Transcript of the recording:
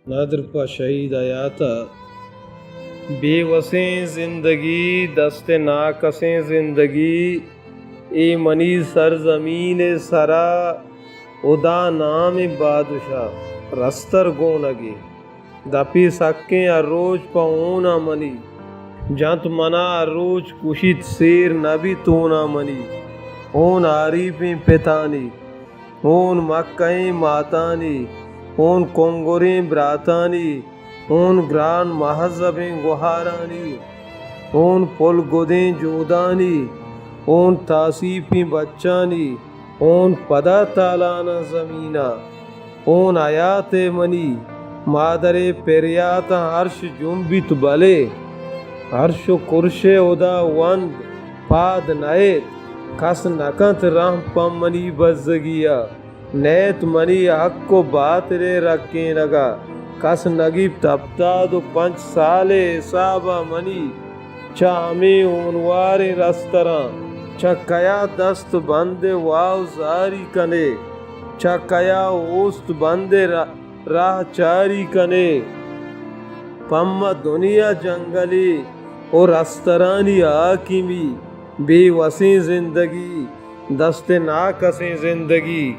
ندر پہ شہید حیات ءَ۔ بے وسیں زندگی، دست ناکسیں زندگی، اے منی سرزمین ءِ سرا ہدا نامیں بادشاہ رستر گونگے۔ دپی سکیں ہر روچ پہ ہون ءَ منی، جنت منا ہر روچ کشیت، سیر نہ بیت ہون ءَ منی۔ ہون آریپیں پتانی، ہون مکہیں ماتانی، ہون کنگریں براتانی، ہون گران مہذبیں گہارانی، ہون پل گدیں جودانی، ہون تاسیپیں بچانی، ہون پدا تالان ءَ زمین ءَ، ہون حیات ءِ منی، مادر ءِ پریاتاں عرش جنبیت، بلے عرش و کرش ءِ ہدا وند پاد نئیت، کس نکنت رحم پہ منی بزگی ءَ۔ نیت منی حق و باطل ءِ رکینگ ءَ، کس نگیپت ہپتاد و پنچ سال ءِ حساب ءَ منی۔ چہ ہمے ہونواریں رستراں چہ کیا دست بند ءِ واو زاری کنے؟ چہ کیا اوست بند ءِ را-، راہ چاری کنے؟ پمہ دنیا جنگلے و رسترانی حاکمی، بے وسیں زندگی، دست ناکسیں زندگی۔